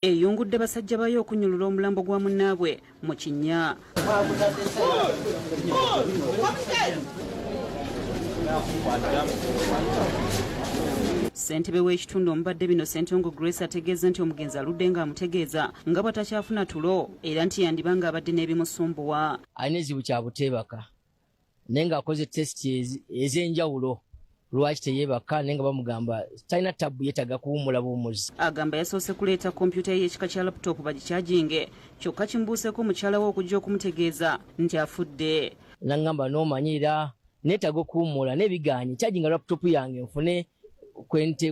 Eyungudde basajja bayo okunyulula omulambo gwa munnaabwe mu kinnya. Ssentebe w'ekitundu omubadde bino Ssentongo Grace ategeeza nti omugenzi aludde ng'amutegeeza nga bw'atakyafuna tulo era nti yandiba ng'abadde n'ebimusumbuwa. Alina ekizibu kya buteebaka naye ng'akoze tesiti ez'enjawulo lwaki teyeebaka naye nga bamugamba talina tabbu yeetaaga kuwummula buwummuzi. Agamba yasoose kuleeta kompyuta ye y'ekika kya laptop bagikyajinge kyokka kimubuuseeko mukyala we okujja okumutegeeza nti afudde. Nangamba n'omanyi era neetaaga okuwummula naye bigaanye kyajinga laptop yange nfune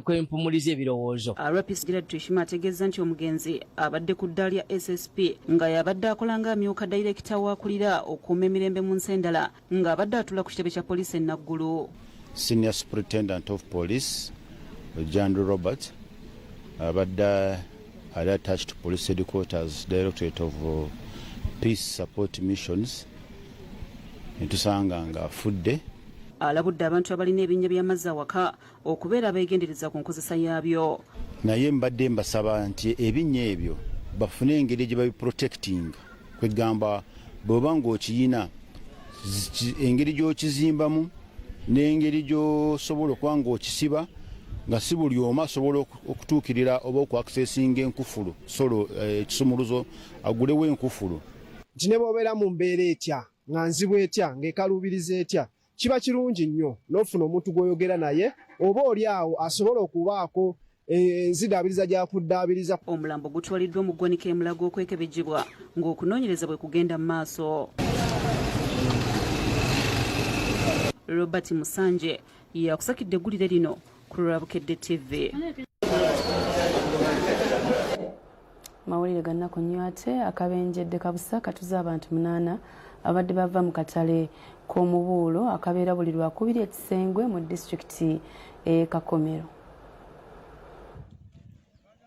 kwempumuliza ebirowoozo. RPC Gerald Tuyishime ategeezza nti omugenzi abadde ku ddaala lya SSP nga y'abadde akola ng'amyuka dayirekita w'akulira okukuuma emirembe mu nsi endala ng'abadde atuula ku kitebe kya poliisi e Naggulu. Senior Superintendent of Police Jandu Robert abadde ali attached to Police Headquarters Directorate of Peace Support Missions netusanga nga afudde. Alabudde abantu abalina ebinnya by'amazzi awaka okubeera abeegendereza ku nkozesa yaabyo. Naye mbadde mbasaba nti ebinnya ebyo bafune engeri gye babiprotecting, kwegamba bw'oba ng'okiyina engeri gy'okizimbamu n'engeri gy'osobola okuba ng'okisiba nga si buli omu asobola okutuukirira oba okuaccessinga enkufulu solo ekisumuluzo agulewo enkufulu. Nti ne bw'obeera mu mbeera etya, nga nzibu etya, ng'ekaluubiriza etya, kiba kirungi nnyo n'ofuna omuntu gw'oyogera naye oba oli awo asobola okubaako enzidaabiriza gy'akuddaabiriza. Omulambo gutwaliddwa mu ggwanika e Mulago okwekebejjebwa ng'okunoonyereza bwe kugenda mu maaso. Robert Musanje yakusakidde eggulire lino ku lwa Bukedde TV. Mawulire ga nnaku nnyo ate akabenje kabusa katuze abantu 8 abadde bava mu katale k'omubuulo akabeera buli lwakubiri ekisengwe mu disitulikiti e Kakomero.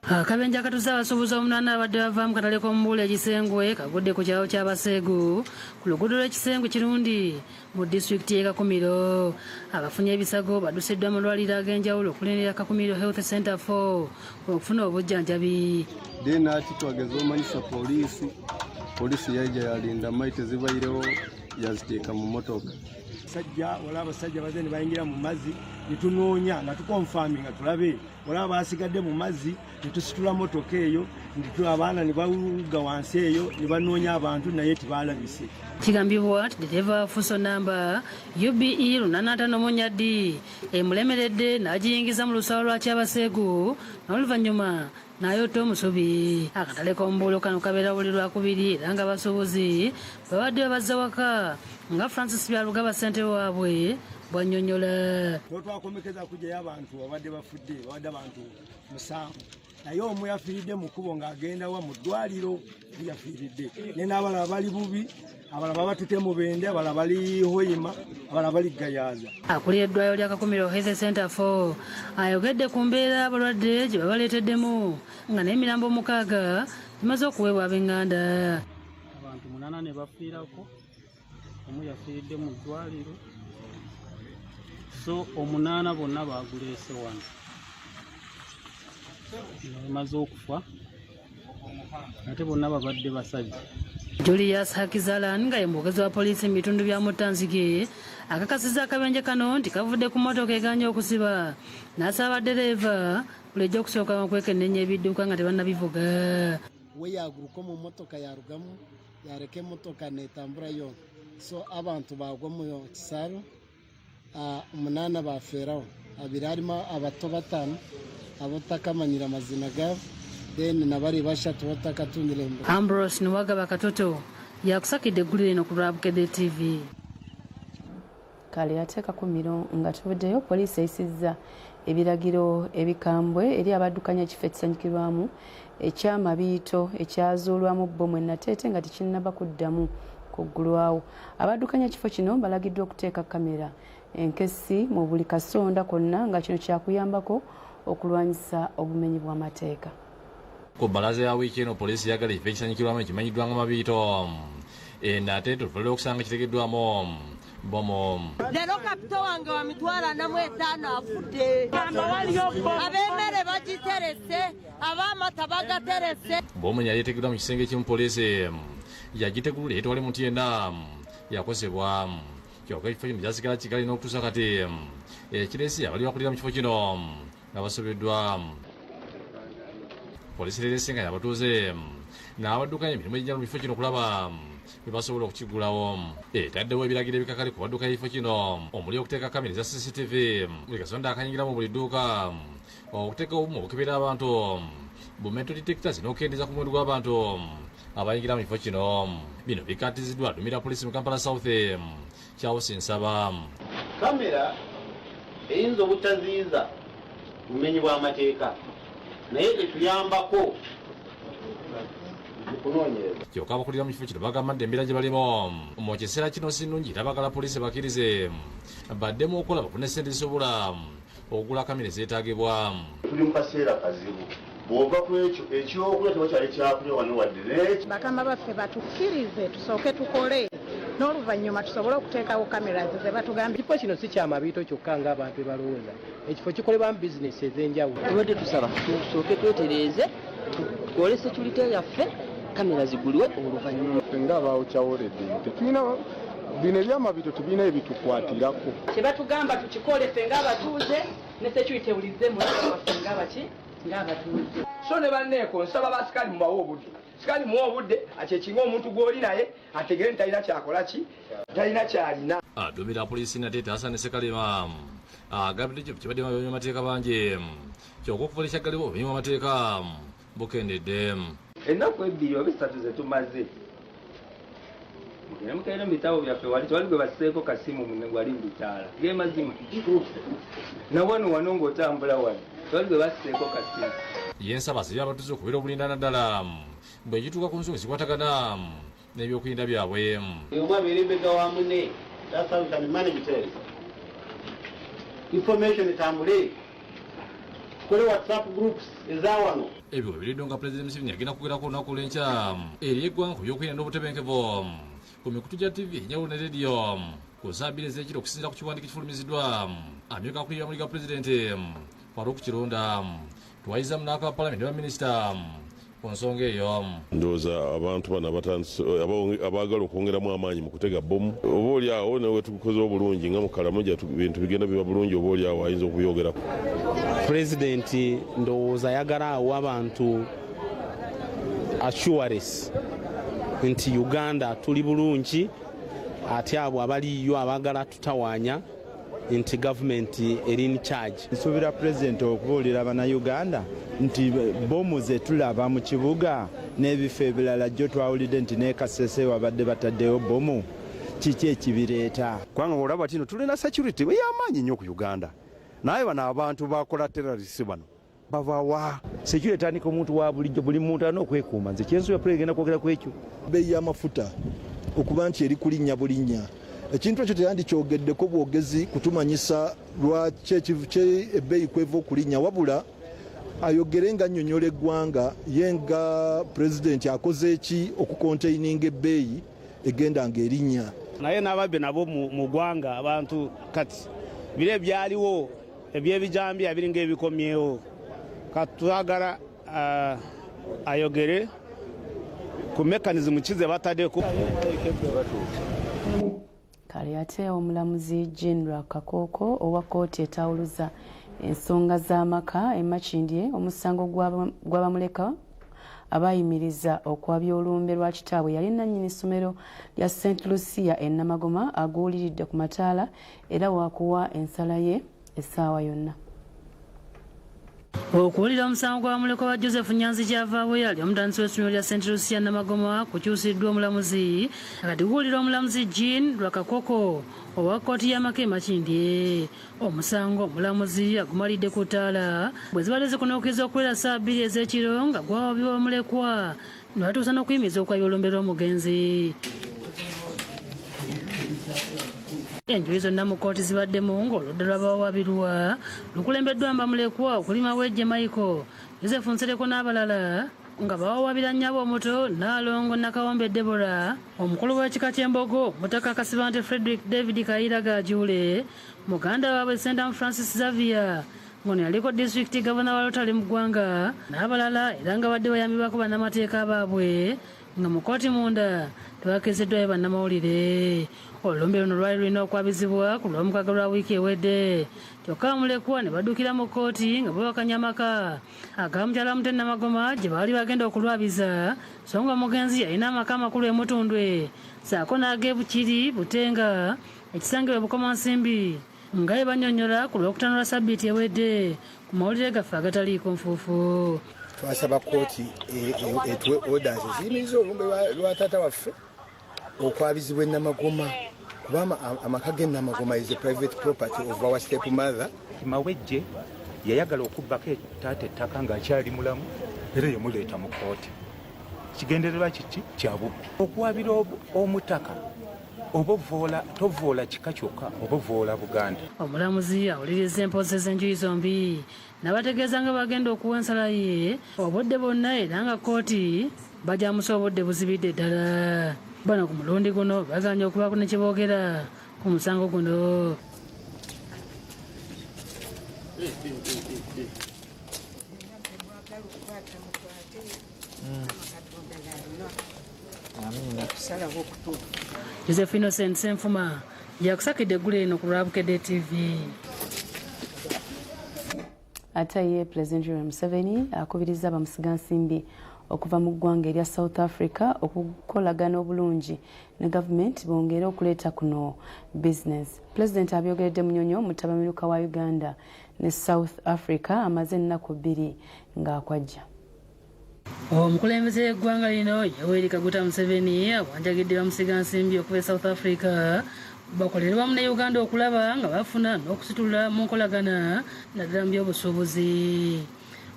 Akabenje akatuze abasuubuzi 8 abadde bava mu katale k'omubuulo ekisengwe kagudde ku kyalo ky'Abaseegu ku luguudo lw'Ekisengwe Kirundi mu disitulikiti y'e Kakumiro. Abafunye ebisago badusiddwa mu malwaliro ag'enjawulo okuli erya Kakumiro Health Center 4 okufuna obujjanjabi. Then ati twageza omanyisa poliisi, poliisi yajja yalinda maite zibairewo yaziteeka mu mmotoka. Sajja wala abasajja baze ne bayingira mu mazzi ne tunoonya nga tukonfaminga tulabe wala abasigadde mu mazzi ne tusitula mmotoka eyo abaana ne bawuga wansi eyo ne banoonya abantu naye tebaalabise. Kigambibwa nti ddereeva Fuso namba UBE 854 D emulemeredde n'agiyingiza mu lusalo lwa Kyabaseegu n'oluvannyuma n'ayota omusubi. Akatale k'omubuulo kano kabeera buli lwakubiri era nga abasuubuzi babadde babazza waka nga Francis Byalugaba ssentebe waabwe bw'annyonnyola. Twakomekeza kujjayo abantu babadde bafudde, babadde abantu 7 naye omu yafiiridde mu kkubo ng'agenda wa mu ddwaliro yafiiridde, ne n'abalala bali bubi, abalala babatute mu Mubende, abalala bali Hoima, abalala bali Gayaza. Akulira eddwaliro lya Kakumiro Health Center 4 ayogedde ku mbeera abalwadde gye babaleeteddemu nga n'emirambo 6 gimaze okuweebwa ab'enganda. Abantu 8 ne bafiirako, omu yafiiridde mu ddwaliro, so 8 bonna baaguleese wano. Bamaze okufa ate bonna babadde basajja. Julius Hakizalan nga ye mwogezi wa poliisi mu bitundu bya Muttanzige akakasizza akabenje kano nti kavudde ku mmotoka egaanye okusiba n'asaba ddereeva bulijjo okusooka okwekenneenya ebidduka nga tebannabivuga. We yaguruka omu mmotoka yarugamu yareka emmotoka neetambura yoona, so abantu bagwa mu kisaaru 8 bafeeraho, 2 harimu abato 5 abotakamanyira amazina gaabo, then nabari 3 botakatungire. Ambrose Niwagaba Katoto yakusakidde eggulire lino ku lwa Bukedde TV. Kale ate Kakumiro nga tuvuddeyo, poliisi eyisizza ebiragiro ebikambwe eri abaddukanya ekifo ekisanyukirwamu eky'amabiito ekyazuulwamu bbomu e Nateete nga tekinnaba kuddamu kuggulwawo. Abaddukanya ekifo kino balagiddwa okuteeka kamera enkessi mu buli kasonda konna nga kino kyakuyambako okulwanyisa obumenyi bw'amateeka. Ku bbalaza ya wiiki eno poliisi yagala ekifo ekisanyukirwamu ekimanyiddwa nga Mabiito e Nateete oluvannyuma lw'okusanga kitegeddwamu bbomu. Leero kapito wange wa 450 afudde. Ab'emmere bagiterese. Ab'amata bagaterese. Bomu yali etegeddwa mu kisenge ekimu poliisi yagitegulula era tewali muntu yenna yakosebwa. Kyokka ekifo kino kyasigala kigali n'okutuusa kati ekiresi abali bakulira mu kifo kino nga basobeddwa. Poliisi leero esinganya abatuuze n'abaddukanya emirimu egy'enjawulo mu kifo kino okulaba bwe basobola okukigulawo. Etaddewo ebiragiro ebikakali ku baddukanya ekifo kino omuli okuteeka kamera eza CCTV buli kasonda akayingira mu buli dduuka, okuteeka obuuma obukebera abantu, bu metal detectors n'okukendeeza ku muwendo gw'abantu abayingira mu kifo kino. Bino bikkaatiriziddwa aduumira poliisi mu Kampala South Charles Nsaba. Kamera eyinza obutaziyiza bumenyi bw'amateeka naye etuyambako mu kunoonyereza. Kyokka abakulira mu kifo kino bagamba nti embeera gye balimu mu kiseera kino si nnungi era baagala poliisi bakkirize baddemu okukola bafune ssente ezisobola okugula kamera ezeetaagibwa. Tuli mu kaseera kazibu, bw'ova ku ekyo ekyokulya tewakyali kyakulya wano wadde n'ekyo. Bakama baffe batukkirize tusooke tukole n'oluvannyuma tusobole okuteekawo cameras ze batugambye. Ekifo kino si kya mabiito kyokka ng'abantu bwe balowooza. Ekifo kikolebwamu bizinesi ez'enjawulo. Tubadde tusaba tusooke twetereeze, tukole security yaffe, kamera zigulwe oluvannyuma. Ffe ng'abawokyawolede tetulina bino ebyamabito tebirina ebitukwatirako. Kye batugamba tukikole ffe ng'abatuuze ne security ewulize mulaka waffe ng'abaki ng'abatuuze. So ne banneeko nsaba baasikaali mubawe obudde. Sikaali muwe obudde akyekinga omuntu gw'oli naye ategere nti talina kyakola ki talina kyalina. Aduumira poliisi Nateete Hassan Ssekalema agambye nti kibadde mu banyamateeka bangi kyokka okuva lwekyaggaliwo obumenyi bw'amateeka bukendedde. Ennaku ebbiri oba essatu ze tumaze mugende mukeere mu bitabo byaffe wali tewali gwe basseeko kasimu wali mu bitaala ge mazima na wano wano ng'otambula wano tewali gwe basseeko kasimu. Ye nsaba asabye abatuuze okubeera obulinda naddala bwe kituuka ku nsonga ezikwatagana n'ebyokwerinda byabwe. Omu abeera embega wa munne. That's how we can manage it. Information etambule. Tukole WhatsApp groups eza wano. Ebyo biriddwa nga Pulezidenti Museveni agenda kwogerako olunaku olw'enkya eri eggwanga ku by'okwerinda n'obutebenkevu ku mikutu gya TV enjawulo ne leediyo ku ssaawa bbiri ez'ekiro okusinziira ku kiwandiiko ekifulumiziddwa amyuka akulira amawulire ga Pulezidenti Farouk Kirunda. Twayizaamu n'aka Palamenti ne baminisita ku nsonga eyo. Ndowooza abantu bano abaagala okwongeramu amaanyi mu kutega bbomu oba oli awo ne wetukoze obulungi nga mu Karamoja bintu bigenda biba bulungi oba oli awo ayinza okubyogerako. Pulezidenti ndowooza ayagala awo abantu assurance nti Uganda tuli bulungi ate abo abaliyo abaagala tutawaanya nti gavumenti eri in charge. Nsuubira pulezidenti okubuulira bannayuganda nti bomu ze tulaba mu kibuga n'ebifo ebirala jjo twawulidde nti n'e Kasese babadde bataddeyo bomu, kiki ekibireeta? Kubanga olaba tino tulina security ey'amaanyi nnyo ku Uganda, naye bano abantu bakola terrorists bano bava wa? Security etandika omuntu wa bulijjo, buli muntu alina okwekuuma. Nze kyensuubira pulezidenti agenda kwogera ku ekyo. Ebbeeyi y'amafuta okuba nti eri kulinnya bulinnya, ekintu ekyo teyandikyogeddeko bwogezi kutumanyisa lwaki ebbeeyi kweva okulinnya, wabula ayogere nga nnyonnyola eggwanga ye nga pulezidenti akoze ki okukonteininga ebbeeyi egenda ng'erinnya. Naye n'ababbi nabo mu ggwanga abantu kati biri ebyaliwo eby'ebijambiya biringa ebikomyewo. Kati twagala ayogere ku mechanism ki ze bataddeko. Kale ate omulamuzi Jean Rwakakooko owa kkooti etawuluza ensonga z'amaka e Makindye omusango gw'abamuleka abayimiriza okwabya olumbe lwa kitaabwe yali nannyini ssomero lya St Lucia e Namagoma aguwuliridde ku mataala era waakuwa ensala ye essaawa yonna. Okuwulira omusango gwa mulekwa wa Joseph Nyanzi Kyavaawo yali omutandisi w'essomero lya St Lucia Namagoma kukyusiddwa omulamuzi kati guwulira omulamuzi Jean Rwakakoko owa kkooti y'amaka e Makindye. Omusango omulamuzi agumalidde ku ttaala bwe zibadde zikunuukiriza okuwera ssaawa bbiri ez'ekiro nga gwawabibwa mulekwa ne batuusa n'okuyimiriza okwabya olumbe lw'omugenzi. Enjuyi zonna mu kkooti zibaddemu ng'oludda lw'abawawaabirwa lukulembeddwa Mbamulekwa okuli Mawejje Michael, Joseph Nsereko n'abalala nga bawawaabira nnyabo omuto Nnaalongo Nakawombe Deborah, omukulu w'ekika ky'Embogo Omutaka Kasibante Frederick David Kayira Gajuule, muganda waabwe Ssentamu Francis Xavier Ng'ono yaliko disitulikiti gavana wa Rotary mu ggwanga n'abalala, era nga badde bayambibwako bannamateeka baabwe, nga mu kkooti munda tebakeeseddwayo bannamawulire. Olulumbe luno lwali lulina okwabizibwa ku Lwomukaaga lwa wiiki ewedde, kyokka bamulekwa ne baddukira mu kkooti nga bawakanya amaka aga mukyala Mute Namagoma gye baali bagenda okulwabiza, so nga omugenzi yalina amaka amakulu e Mutundwe ssaako n'ag'e Bukiri Butenga ekisangibwa e Bukomansimbi, nga bwe bannyonnyola ku Lwokutaano lwa ssabbiiti ewedde ku mawulire gaffe agataliiko nfuufu. Twasaba kkooti etuwe orders eziyimiriza olumbe lwa taata waffe okwabizibwa e Namagoma, kuba amaka g'e Namagoma is a private property of our step mother. Mawejje yayagala okubbako taata ettaka ng'akyali mulamu, era yamuleeta mu kkooti. Kigendererwa kiki? Kya bubbi. Okuwabira omutaka, oba ovoola, tovoola kika kyokka, oba ovoola Buganda. Omulamuzi awuliriza empooza z'enjuyi zombi n'abategeeza nga bagenda okuwa ensala ye obudde bwonna, era nga kkooti bajamusa obudde buzibidde ddala. Bano ku mulundi guno baganye okubaako ne kyeboogera ku musango guno. Joseph Innocent Senfuma yakusakidde eggulu eno ku lwa Bukedde TV. Ate ye Pulezidenti Yoweri Museveni akubiriza bamusigansimbi okuva mu ggwanga erya South Africa okukolagana obulungi ne gavumenti bongere okuleeta kuno bizinesi. Pulezidenti abyogeredde Munyonyo mu ttabamiruka wa Uganda ne South Africa amaze ennaku 2 ng'akwajja. Omukulembeze w'eggwanga lino Yoweri Kaguta Museveni awanjagidde bamusigansimbi okuva e South Africa bakolere wamu ne Uganda okulaba nga bafuna n'okusitula mu nkolagana, naddala mu byobusuubuzi.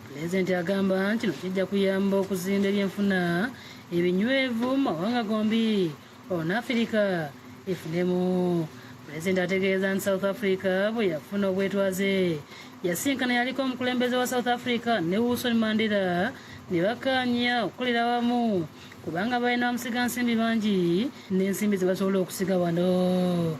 Pulezidenti agamba nti kino kijja kuyamba okuzimba ebyenfuna ebinywevu mu mawanga gombi, olwo Afirika efunemu. Pulezidenti ategeeza nti South Africa bwe yafuna obwetwaze yasinkana yaliko omukulembeze wa South Africa ne Nelson Mandela ne bakkaanya okukolera wamu, kubanga balina bamusigansimbi bangi n'ensimbi ze basobola okusiga wano.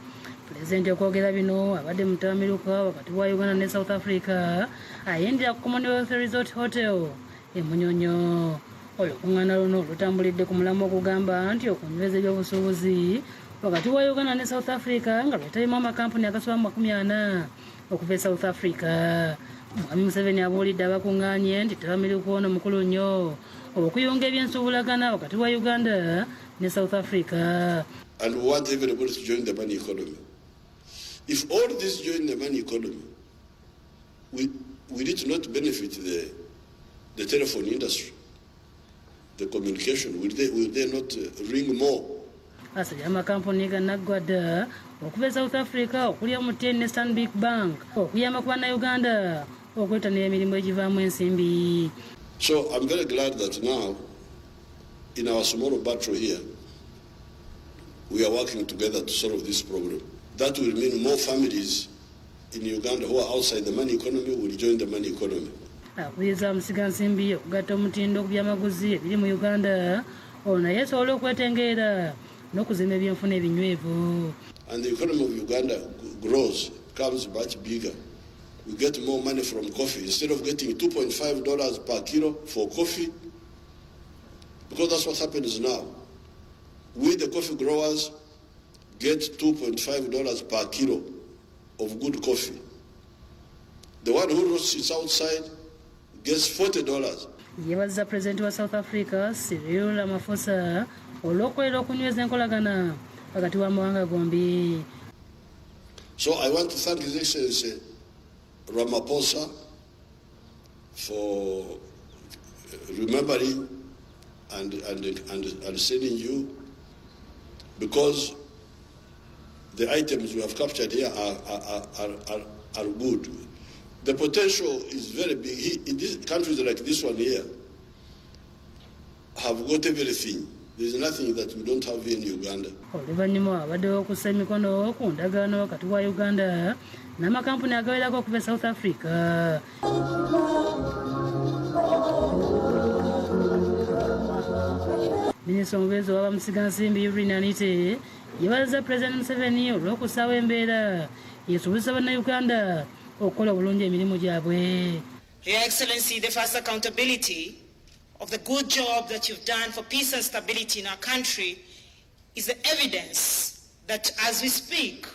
Pulezidenti okwogera bino abadde mu ttabamiruka wakati wa Uganda ne South Africa ayindira ku Commonwealth Resort Hotel e Munyonyo. Olukuŋŋaana luno lutambulidde ku mulamwa ogugamba nti okunyweza ebyobusuubuzi wakati wa Uganda ne South Africa, nga lwetabimu amakampuni agasoba mu 40 okuva e South Africa. Mwami Museveni abuulidde abakuŋŋaanye nti ttabamiruka ono mukulu nnyo okuyunga ebyensuubulagana wakati wa Uganda ne South Africa. And we want everybody to join the money economy. If all this join the money economy, will it not benefit the telephone industry, the communication? Will they not ring more? Asabye amakampuni gannaggwadda okuva e South Africa okuli MTN ne Stanbic Bank okuyamba ku Bannayuganda okwettanira emirimu egivaamu ensimbi. So I'm very glad that now, in our small battle here, we are working together to solve this problem. That will mean more families in Uganda who are outside the money economy will join the money economy. Akubiriza musigansimbi okugatta omutindo ku byamaguzi ebiri mu Uganda, olwo naye esobole okwetengeera n'okuzimba ebyenfuna ebinywevu. And the economy of Uganda grows, becomes much bigger. We get more money from coffee. Instead of getting $2.5 per kilo for coffee, because that's what happens now. We, the coffee growers, get $2.5 per kilo of good coffee. The one who roasts it outside gets $40. Yebaziza Pulezidenti wa South Africa Cyril Ramaphosa olw'okukolera okunyweza enkolagana wakati w'amawanga gombi. So I want to thank His Excellency Ramaphosa for remembering and sending you, because the items we have captured here are good. The potential is very big. In these countries like this one here have got everything. There's nothing that we don't have here in Uganda. Oluvannyuma abaddewo okussa emikono ku ndagaano wakati wa Uganda n'amakampuni agawerako okuva e South Africa. Minisita omubeezi ow'abamusigansimbi Irene Anite yebaziza Pulezidenti Museveni olw'okussaawo embeera yesobozesa Bannayuganda. okukola obulungi emirimu gyabwe. Your Excellency, the first accountability of the good job that you've done for peace and stability in our country is the evidence that as we speak,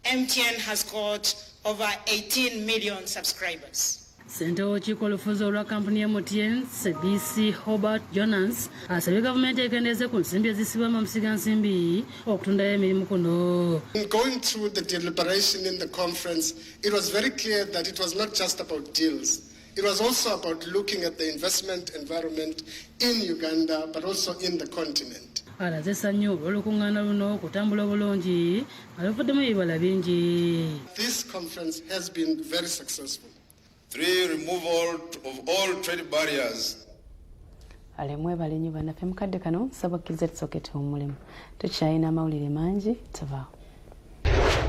MTN has got over 18 million subscribers. Ssentebe w'olukiiko olufuzi olwa kampuni ya MTN CBC Hobart Jonas asabye gavumenti ekendeeze ku nsimbi ezissibwamu omusigansimbi okutundayo emirimu kuno. In going through the deliberation in the conference, it was very clear that it was not just about deals. It was also about looking at the investment environment in Uganda, but also in the continent. Alaze essanyu olw'olukuŋŋaana luno okutambula obulungi nga luvuddemu ebibala bingi. This conference has been very successful. 3, removal of all trade barriers. Ale mwebale nnyo bannaffe mukadde kano nsaba okkiriza tusooke tuwummulemu, tukyalina amawulire mangi, tubaawo.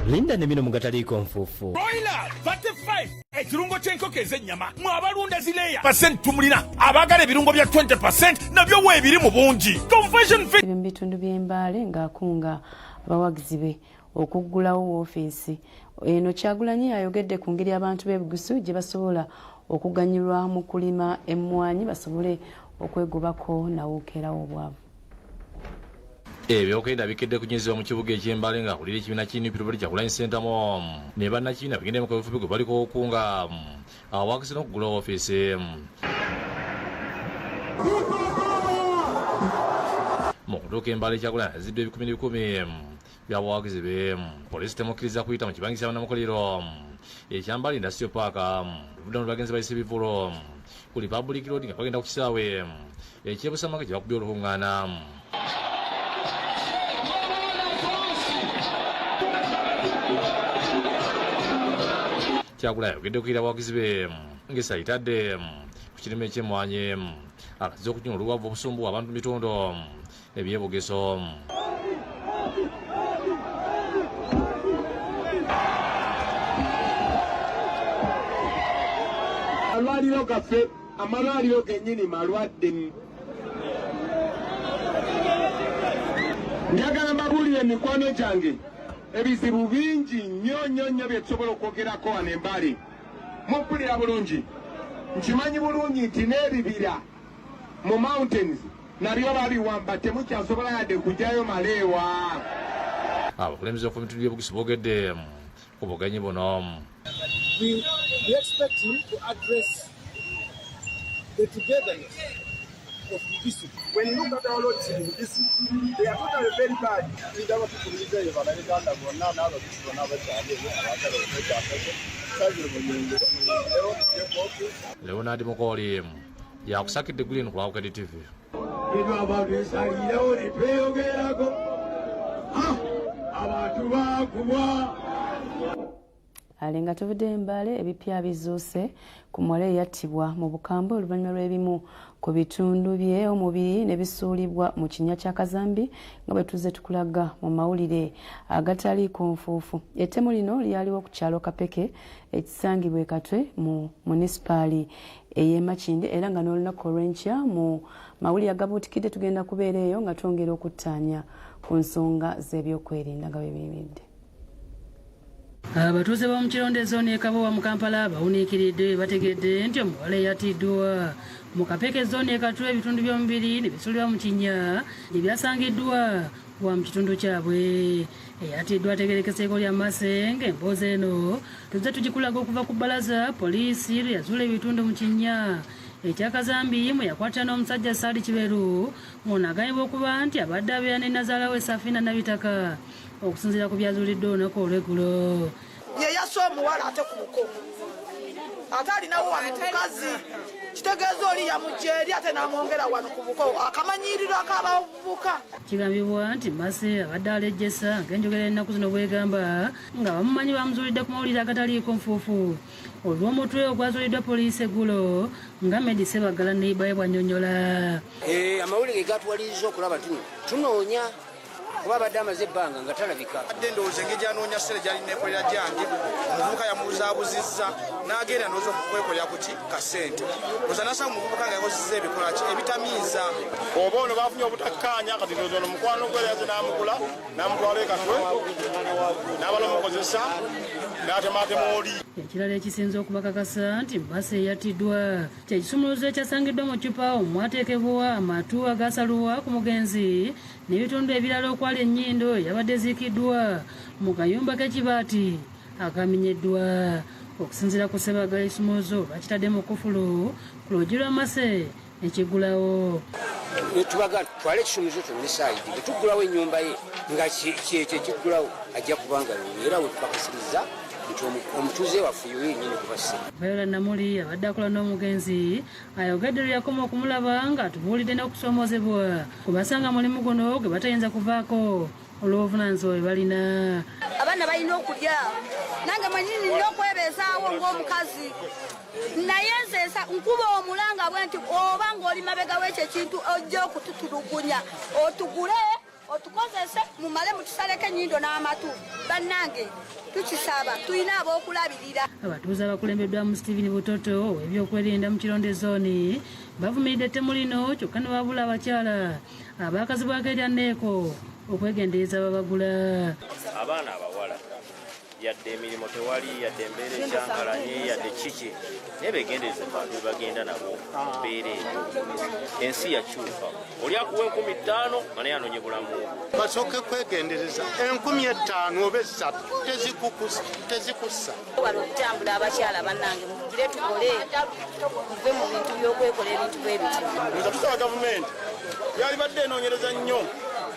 Linda ne bino mugataliiko nfuufu. Broiler 35 ekirungo ky'enkoko ez'ennyama mwe abalunda zileeya percent tumulina abaagala ebirungo bya 20% nabyo weebiri mu bungi. Conversion fee. Mu bitundu by'Embaale ng'akunga abawagizi be okuggulawo woofiisi eno, Kyagulanyi ayogedde ku ngeri abantu b'e Bugisu gye basobola okuganyulwa mu kulima emmwanyi basobole okwegobako nawukeerawo obwavu. Ebyokwerinda bikedde kunyizibwa mu kibuga eky'Embaale ng'akulira ekibiina ki NUP Robert Kyagulanyi Ssentamu ne bannakibiina bagende mu kaweefube gwe baliko okukunga abawagizi n'okugula woofiisi. Mu kutuuka Embaale, Kyagulanyi aziddwa ebikumi n'ebikumi by'abawagizi be. Poliisi temukkiriza kuyita mu kibangirizi ky'abannamukolero ekya Mbale Industrial Park. Oludda luno bagenze bayisa ebivulo ku Republic Road nga bagenda ku kisaawe eky'e Busamaka gye bakubye olukuŋŋaana. Kyagulanyi ayogedde okuyita abawagizi be ng'esayitadde ku kirime eky'emmwanyi, alaze okunywa oluwavu obusumbuwa abantu mu bitundu eby'e Bugisu. Amalwaliro gaffe, amalwaliro gennyini malwadde. Njagala mbabuulire emikwano gyange, ebizibu bingi nnyo nnyo nnyo bye tusobola okwogerako wano Embale. Mumpulira bulungi? Nkimanyi bulungi nti n'ebibira mu mountains nabyo babiwamba, temukyasobola yadde kugyayo maleewa. Abakulembeze okuva mu bitundu by'e Bugisu boogedde ku bugenyi buno. We expect him to address the togetherness of Bugisu. When you look at our roads in Bugisu, they are totally very bad. Njagala tukubirizza eyo Bannayuganda bonna n'Abagisu bonna abakyali eyo abaagala okwekyasako Savio Muyingo muyingirewo mujje ku ofiisi. Leonard Mukoli yakusakidde Green ku Lwabukedi TV. Bino abantu esalirewo ne tweyogerako, abantu bakubwa. Ale nga tuvudde Embaale, ebipya bizuuse ku muwala eyattibwa mu bukambwe oluvannyuma lw'ebimu ku bitundu bye omubiri ne bisuulibwa mu kinnya kya kazambi nga bwe tuzze tukulaga mu mawulire agataliiko nfuufu. Ettemu lino lyaliwo ku kyalo Kapeke ekisangibwa e Katwe mu munisipaali ey'e Makindye, era nga n'olunaku olw'enkya mu mawulire agabuutikidde tugenda kubeera eyo nga twongera okuttaanya ku nsonga z'ebyokwerinda nga bwe biyimiridde. Abatuuze b'omu Kironde Zone e Kabowa mu Kampala bawuniikiridde bategedde nti omuwala eyattiddwa mu Kapeke Zone e Katwe ebitundu by'omubiri ne bisuulibwa mu kinnya gye byasangiddwa wa mu kitundu kyabwe. Eyattiddwa ategerekeseeko lya Mase, ng'emboozi eno tuzze tugikulaga okuva ku bbalaza poliisi lwe yazuula ebitundu mu kinnya ekyakazambi mwe yakwatira n'omusajja Saadi Kiberu. Ono agambibwa okuba nti abadde abeera ne nazaala we Safina Nabitaka, okusinziira ku byazuuliddwa olunaku olw'eggulo. Ye yasse omuwala ate ku buko, ate alinawo wano omukazi, kitegeeza oli yamujja eri ate n'amwongera wano ku buko, akamanyiiriro ak'abavubuka. Kigambibwa nti Mase abadde alejjesa ng'enjogera ennaku zino bwegamba, nga bamumanyi bamuzuulidde ku mawulire agataliiko nfuufu olw'omutwe ogwazuuliddwa poliisi eggulo, nga Medi Sebagala neibaye bw'annyonnyola. Amawulire gatuwaliriza okulaba nti tunoonya kuba abadde amaze ebbanga nga talabika. Adde ndowooza engeri gyanoonya ssente gyalina ekolera gyange, omuvubuka yamubuzaabuzizza n'agenda ndowooza okwekolera ku ki kasente, oza nasanga omuvubuka nga yakozesa ebikola ki ebitamiiza. Oba ono bafunye obutakkaanya, kati ndowooza ono mukwano gwe yaze n'amugula n'amutwala e Katwe n'abala omukozesa. n'atemaatema oli. Ekirala ekisinze okubakakasa nti Mase yattiddwa kye kisumuluzo ekyasangiddwa mu ccupa omwateekebwa amatu agasaluwa ku mugenzi n'ebitundu ebirala okwali ennyindo yabadde eziikiddwa mu kayumba k'ekibaati akamenyeddwa. Okusinziira ku Ssebaggala, ekisumuluzo bakitadde mu kkufulu ku luggi lwa Mase nekiggulawo. Tubaga twale ekisumuluzo kyonna esayidi bwe tuggulawo ennyumba ye nga kyekyo ekiggulawo ajja kubanga era we tukakasiriza nti omutuuze waffe yoyo yennyini kubasse. Viola Namuli abadde akola n'omugenzi ayogedde lwe yakoma okumulaba ng'atubuulidde n'okusoomoozebwa kubasanga mulimu guno gwe batayinza kuvaako olw'obuvunaanyizibwa bwe balina. Abaana balina okulya, nange mwennyini nina okwebeezaawo ng'omukazi, naye nze nkuba omulanga bwe nti oba ng'oli mabega w'ekyo ekintu ojja okututulugunya otugule otukozese mumale mutusaleko ennyindo n'amatu. Bannange tukisaba, tulina ab'okulabirira. Abatuuze abakulembeddwamu Stephen Butoto ow'ebyokwerinda mu Kironde zooni bavumiridde ettemu lino kyokka ne babula abakyala abaakazibwako erya Neeko okwegendereza babagula. Abaana abawala yadde emirimu tewali, yadde embeera ekyankalanye, yadde kiki, naye beegendereze bantu be bagenda nabo mu mbeera eyo. Ensi yakyuka, oli akuwa 5,000 nga naye anoonye bulamu bwe. Basooke kwegendereza, 5,000 oba 3 tezikussa. Wano okutambula abakyala bannange mugire tukole, muve mu bintu by'okwekola ebintu bwe bityo. Nze tusaba gavumenti yalibadde enoonyereza nnyo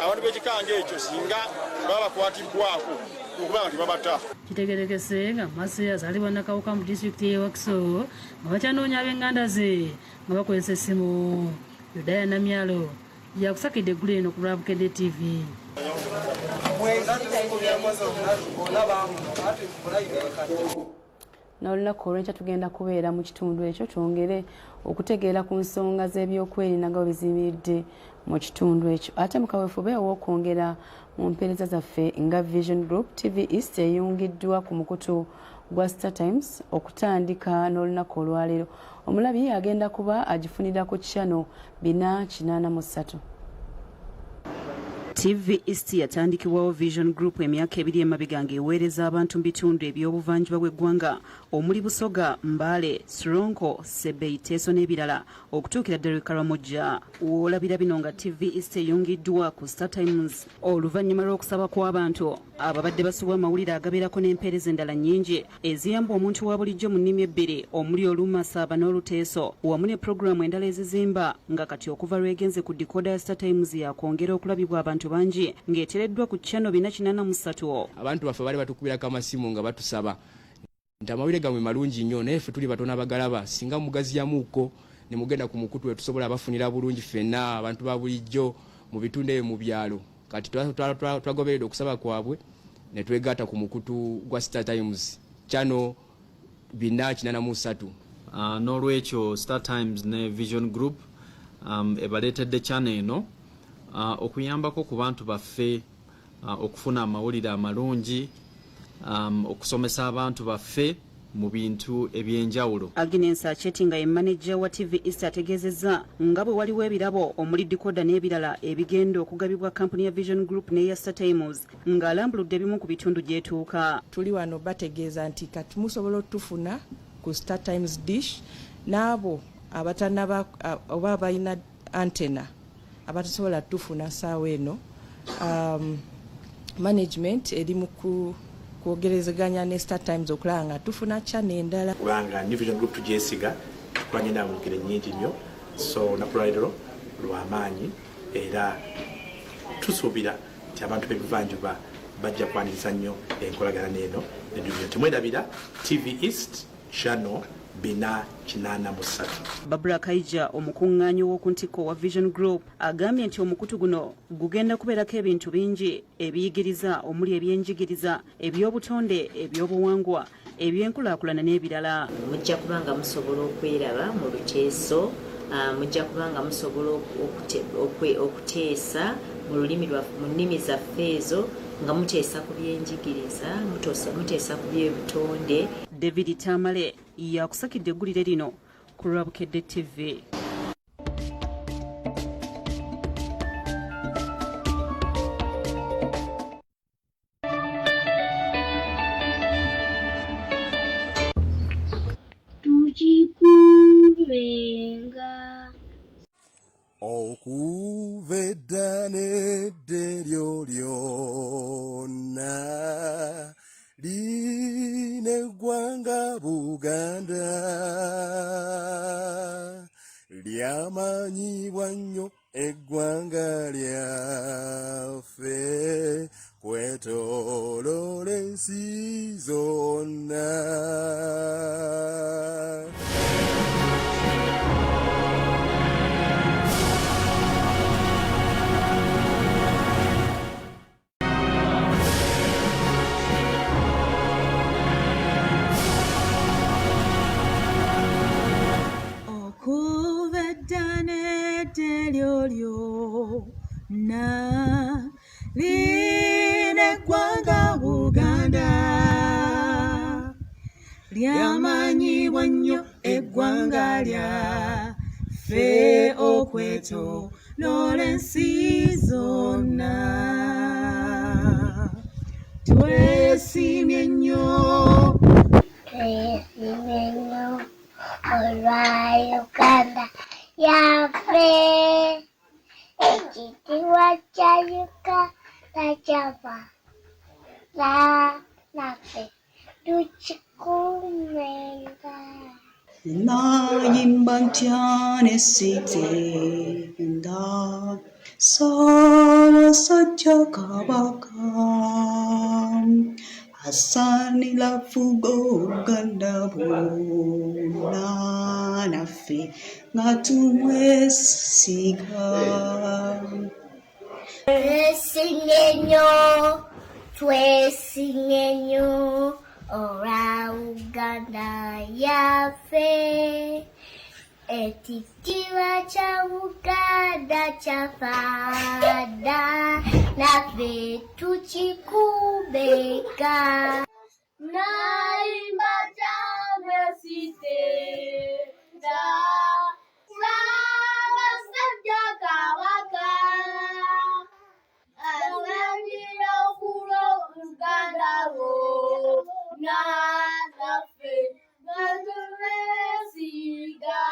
abantu b'ekikanja ekyo singa baba bakwatibwako okubanga tebabata. Kitegerekese nga Mase azaalibwa Nakawuka mu disitulikiti y'e Wakiso nga bakyanoonya ab'enganda ze nga bakozesa essimu. Yudaya Namyalo yakusakidde eggulo eno ku lwa Bukedde TV. N'olunaku olw'enkya tugenda kubeera mu kitundu ekyo twongere okutegeera ku nsonga z'ebyokwerinda nga bwe bizimiridde mu kitundu ekyo. Ate mu kaweefube ow'okwongera mu mpeereza zaffe nga Vision Group, TV East eyungiddwa ku mukutu gwa Star Times okutandika n'olunaku olwaleero. Omulabi agenda kuba agifunira ku channel 483. TV East yatandikibwawo Vision Group emyaka 2 emabega ng'eweereza abantu mu bitundu eby'obuvanjuba bw'eggwanga omuli Busoga, Mbale, Sironko, Sebei, Teso n'ebirala okutuukira ddala e Karamoja. W'olabira bino nga TV East eyungiddwa ku Star Times oluvannyuma lw'okusaba kw'abantu ababadde basubwa amawulire agabeerako n'empeereza endala nnyingi eziyamba omuntu wa bulijjo mu nnimi ebbiri omuli Olumasaaba n'Oluteeso wamu ne pulogulaamu endala ezizimba nga kati okuva lw'egenze ku dikoda ya Star Times yakwongera okulabibwa abantu bangi ng'etereddwa ku channel 483. Abantu baffe bali batukubirako amasimu nga batusaba nti amawulire gammwe malungi nnyo naye ffe tuli batono abagalaba, singa mugaziyamuuko ne mugenda ku mukutu we tusobola abafunira bulungi ffenna abantu ba bulijjo mu bitundu ebyo mu byalo. Kati twagoberedde okusaba kwabwe ne twegatta ku mukutu gwa Star Times channel 483. N'olwekyo Star Times ne Vision Group ebaleetedde channel eno okuyambako ku bantu baffe okufuna amawulire amalungi, okusomesa abantu baffe mu bintu ebyenjawulo. Agnes Acheti nga ye manager wa TV East ategeezezza nga bwe waliwo ebirabo omuli dikoda n'ebirala ebigenda okugabibwa kampuni ya Vision Group n'eya Star Times ng'alambuludde ebimu ku bitundu gy'etuuka. Tuli wano bategeeza nti kati musobola otufuna ku Star Times dish n'abo abatanaba oba abalina antenna abatasobola tufuna ssaawa eno. Management eri mu kwogerezeganya ne Star Times okulaba nga tufuna channel endala. Kubanga New Vision Group tugyesiga, tukwanye nabo mu ngeri nnyingi nnyo, so olunaku lwaleero lw'amaanyi era tusuubira nti abantu b'ebuvanjuba bajja kwaniriza nnyo enkolagana eno ne New Vision. Temwerabira TV East channel 483. Babura Kaija omukuŋŋaanyi w'oku ntikko wa Vision Group agambye nti omukutu guno gugenda kubeerako ebintu bingi ebiyigiriza omuli ebyenjigiriza, ebyobutonde, ebyobuwangwa, ebyenkulaakulana n'ebirala. Mujja kuba nga musobola okweraba mu Luteeso, mujja kuba nga musobola okuteesa mu lulimi lwaffe, mu nnimi zaffe ezo, nga muteesa ku byenjigiriza, muteesa ku byebutonde. David Tamale yakusakidde eggulire lino ku lwa Bukedde TV. Okuva edda n'edda eryo lyonna lino eggwanga Buganda lyamanyibwa nnyo eggwanga lyaffe kwetooloola ensi zonna. Okuva edda n'edda eryo lyonna lino eggwanga Buganda lyamanyibwa nnyo eggwanga lyaffe okwetooloola ensi zonna. Twesiimye nnyo. Twesiimye nnyo olwa Uganda yaffe. Ekitiibwa kya Uganda kyava naffe tukikuumenga. Nayimba ntya ne sitenda Ssaabasajja Kabaka asaanira afuge Obuganda bwonna naffe nga tumwesiga. Twesimye nnyo, twesimye nnyo olwa Uganda yaffe. Ekitiibwa kya Buganda kyafa dda naffe tukikuumeka. Nayimba gyame sitenda Ssaabasajja Kabaka asaanira okufuga Obuganda bwonna naffe nga tumwesiga.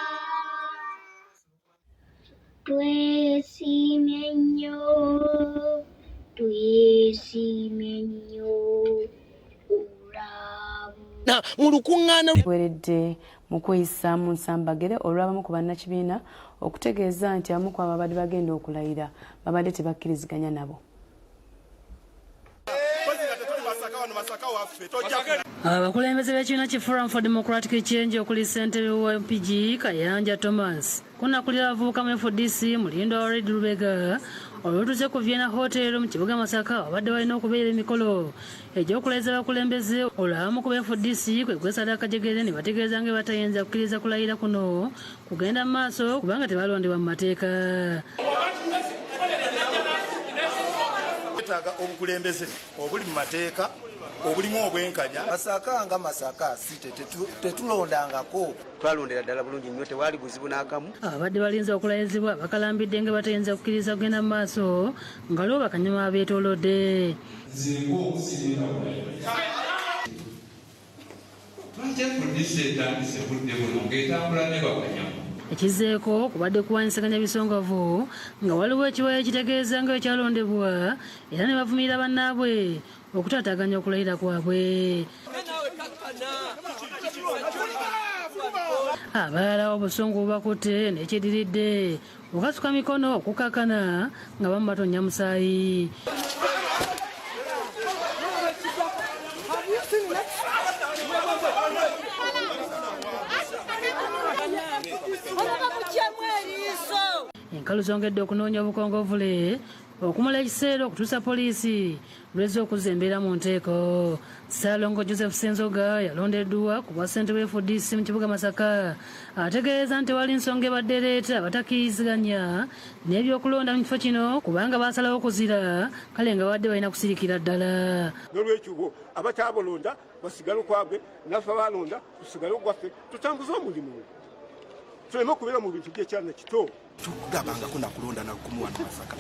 Twesiimye nnyo, twesiimye nnyo mu lukuŋŋaana weredde mu kweyisa mu nsambagere olw'abamu ku bannakibiina okutegeeza nti abamu ku ababadde bagenda okulayira babadde tebakkiriziganya nabo. Abakulembeze b'ekibiina ki Forum for Democratic Change okuli ssentebe wa Mpigi Kayanja Thomas kunakulira abavubuka mu FDC Mulindwa wa Red Lubega olw'otuuse ku Vienna Hotel mu kibuga Masaka wabadde balina okubeera emikolo egy'okulayiza abakulembeze olwo abamu ku FDC kwe kwesala akajegere ne bategeeza nga batayinza kukkiriza kulayira kuno kugenda mu maaso kubanga tebalondebwa mu mateeka. Twetaaga obukulembeze obuli mu mateeka obulimu obwenkanya. Masaka nga Masaka si tetulondangako. Twalondera ddala bulungi nnyo, tewaali buzibu n'akamu. Ababadde balinze okulayizibwa bakalambidde nga batayinza kukkiriza kugenda mu maaso nga waliwo bakanyama abeetoolodde. Nze ng'okusirinda kulayira. Lwaki FDC etandise budde buno ng'etambula ne bakanyama? Ekizzeeko kubadde kuwanyisaganya bisongovu nga waliwo ekiwayi ekitegeeza nga ekyalondebwa era ne bavumirira bannaabwe okutaataaganya okulayira kwabwe. Abalala obusungu bubakutte n'ekidiridde okukasuka mikono okukakkana nga bamu batonnya musaayi. Enkalu zongedde okunoonya obukongovule okumala ekiseera okutuusa poliisi lwezza okuzza embeera mu nteeko. Ssaalongo Joseph Ssenzoga yalondeddwa ku bwa ssentebe wa FDC mu kibuga Masaka ategeeza nti tewali nsonga ebadde ereeta abatakkiriziganya n'ebyokulonda mu kifo kino kubanga baasalawo kuzira kale nga babadde balina kusirikira ddala. N'olwekyo bo abataabalonda basigale okwabwe naffe abaalonda tusigale ogwaffe tutambuze omulimu tuleme okubeera mu bintu by'ekyana kito. Tugabangako nakulonda nakumu wano Masaka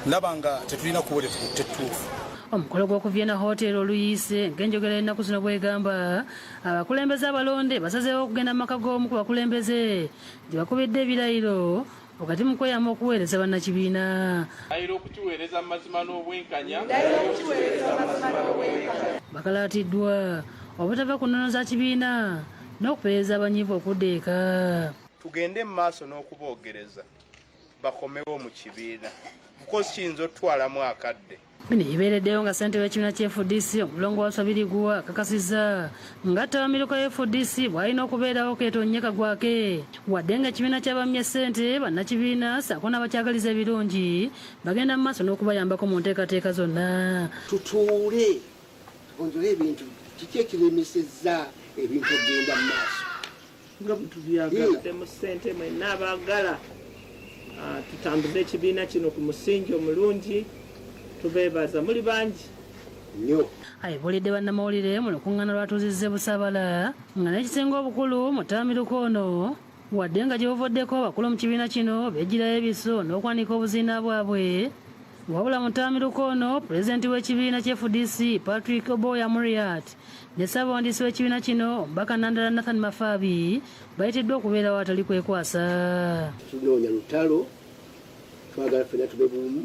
ndaba nga tetulina kubo lyetukutte ttuufu. Omukolo gw'oku Vienna Hotel oluyiise ng'enjogera y'ennaku zino bw'egamba, abakulembeze abalonde basazeewo okugenda mu maka g'omu ku bakulembeze gye bakubidde ebirayiro wakati mu kweyama okuweereza bannakibiina. Ndayira okukiweereza mu mazima n'obwenkanya. Bakalaatiddwa obutava ku nnono za kibiina n'okupeereza abanyiivu okudda eka. Tugende mu maaso n'okuboogereza bakomewo mu kibiina because kiyinza otutwalamu akadde. Bino bibeereddewo nga ssentebe w'ekibiina kya FDC omulongo wa Swabiriguwa akakasizza nga ttabamiruka ya FDC bw'alina okubeerawo keetonye kagwake, wadde nga ekibiina ky'abammye ssente bannakibiina ssaako n'abakyagaliza ebirungi bagenda mu maaso n'okubayambako mu nteekateeka zonna. Tutuule tugonjole ebintu, kiki ekiremesezza ebintu okugenda mu maaso nga bwe tubyagala. Mu ssente mwenna abaagala tutambuze ekibiina kino ku musingi omulungi, tubeebaza muli bangi nnyo. Ayibuulidde bannamawulire mu lukuŋŋaana lwatuuzizza e Busaabala nga n'ekisinga obukulu mu ttabamiruka ono, wadde nga gye buvuddeko abakulu mu kibiina kino beeggyirayo ebiso n'okwanika obuziina bwabwe. Wabula mu ttabamiruka ono, pulezidenti w'ekibiina kya FDC Patrick Oboi Amuriat ne ssaabawandiisi w'ekibiina kino omubaka Nandala Nathan Mafabi bayitiddwa okubeerawo atali kwekwasa. Tunoonya lutalo, twagala ffenna tube bumu.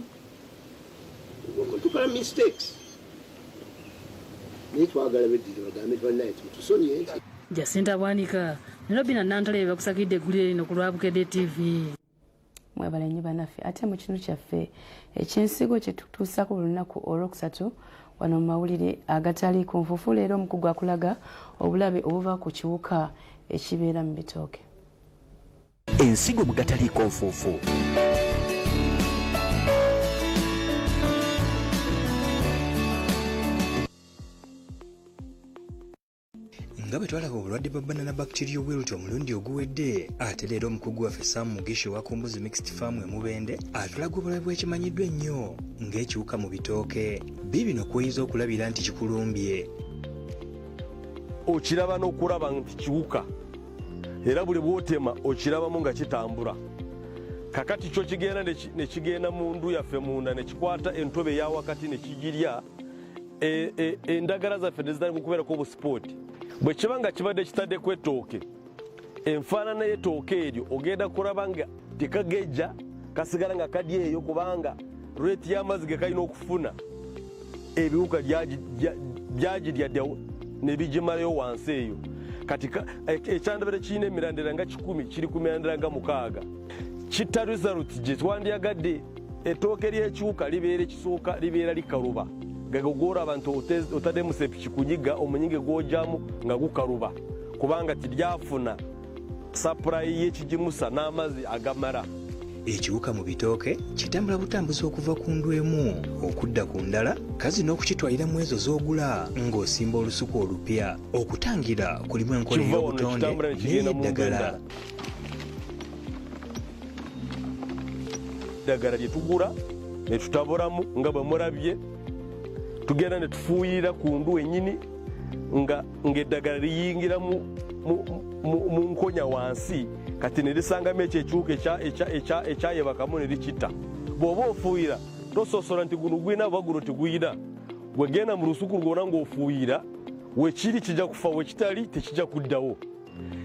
Tukola mistakes naye twagala beddire bagambe bannaye tusonyiye. Jacinta Bwanika ne Robina Nantale bakusakidde eggulire lino ku lwa Bukedde TV. Mwebale nnyo bannaffe. Ate mu kitundu kyaffe ekyensigo kye tutuusaako buli lunaku olwokusatu wano mu mawulire agatali ku nfuufu, leero omukugu akulaga obulabe obuva ku kiwuka ekibeera mu bitooke. Ensigo mu gataliiko nfuufu. Nga bwe twalaba obulwadde bwa banana bacterial wilt omulundi oguwedde, ate leero omukugu waffe Sam Mugisha owa Kumbuzi Mixed Farm e Mubende atulaga obulabe bw'ekimanyiddwa ennyo ng'ekiwuka mu bitooke. Biibino kw'oyinza okulabira nti kikulumbye. Okiraba n'okulaba nti kiwuka, era buli bw'otema okirabamu nga kitambula. Kakati kyo kigenda ne kigenda mu ndu yaffe munda ne kikwata entobe eya wakati ne kigirya. Endagala zaffe ne zitandika okubeerako obusipooti. Bwe kiba nga kibadde kitaddeko ettooke, enfaanana y'ettooke eryo ogenda kulaba nga tekagejja, kasigala nga kadi eyo, kubanga reeti y'amazzi ge kalina okufuna ebiwuka byagirya dda ne bigimalayo wansi eyo. Kati ekyandabira kirina emirandira nga 100 kiri ku mirandira nga 6. Kitta result gye twandyagadde. Ettooke ly'ekiwuka libeera ekisooka libeera likaluba, gagogora abantu otaddemu sepiki kunyiga omunyinge gw'ojjamu nga gukaluba, kubanga tiryafuna sapulayi y'ekigimusa n'amazzi agamala. Ekiwuka mu bitooke kitambula butambuzi okuva ku ndu emu okudda ku ndala, kazi n'okukitwalira mu ezo z'ogula ng'osimba olusuku olupya. Okutangira kulimu enkola ey'obutonde n'eddagala. Eddagala lye tugula ne tutabulamu nga bwe mulabye, tugenda ne tufuuyirira ku ndu ennyini nga ng'eddagala liyingira mu nkonya wansi, kati ne lisangamu ekyo ekiwuka ekyayebakamu ne likitta. Bw'oba ofuuyira tososola nti guno guyina oba guno teguyina, gwe genda mu lusuku lwonna ng'ofuuyira, wekiri kijja kufa, wekitali tekijja kuddawo.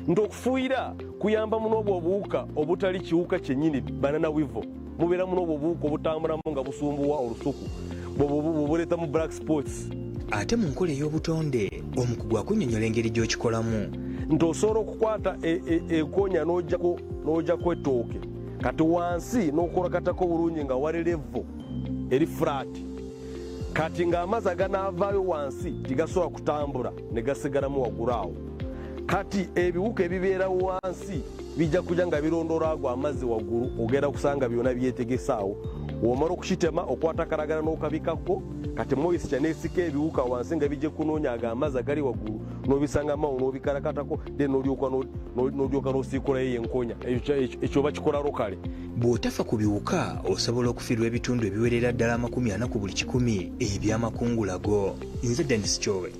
Nti okufuuyira kuyamba muno obwo obuwuka obutali kiwuka kyennyini banana weevil, mubeeramu n'obwo obuwuka obutambulamu nga busumbuwa olusuku, bw'obuleetamu black spots. Ate mu nkola ey'obutonde omukugu akunnyonnyola engeri gy'okikolamu. Nti osobola okukwata enkonya n'ojjako ettooke, kati wansi n'okolakatako bulungi nga wali levo eri flat, kati ng'amazzi aganaavaayo wansi tigasobola kutambula ne gasigalamu waggulu awo. Kati ebiwuka ebibeera wansi bijja kujja nga birondoola ago amazzi waggulu, ogenda kusanga byonna byetegesaawo. W'omala okukitema okwata akalagala n'okabikako, kati moisture n'esika ebiwuka wansi nga bijja kunoonya ago amazzi agali waggulu, n'obisangamu awo n'obikalakatako, then n'olyoka n'osiikulayo enkonya. Ekyo bakikola locally. Bw'otafa ku biwuka osobola okufiirwa ebitundu ebiwerera ddala 40 ku buli 100 eby'amakungula go. Nze Dennis Kyobe.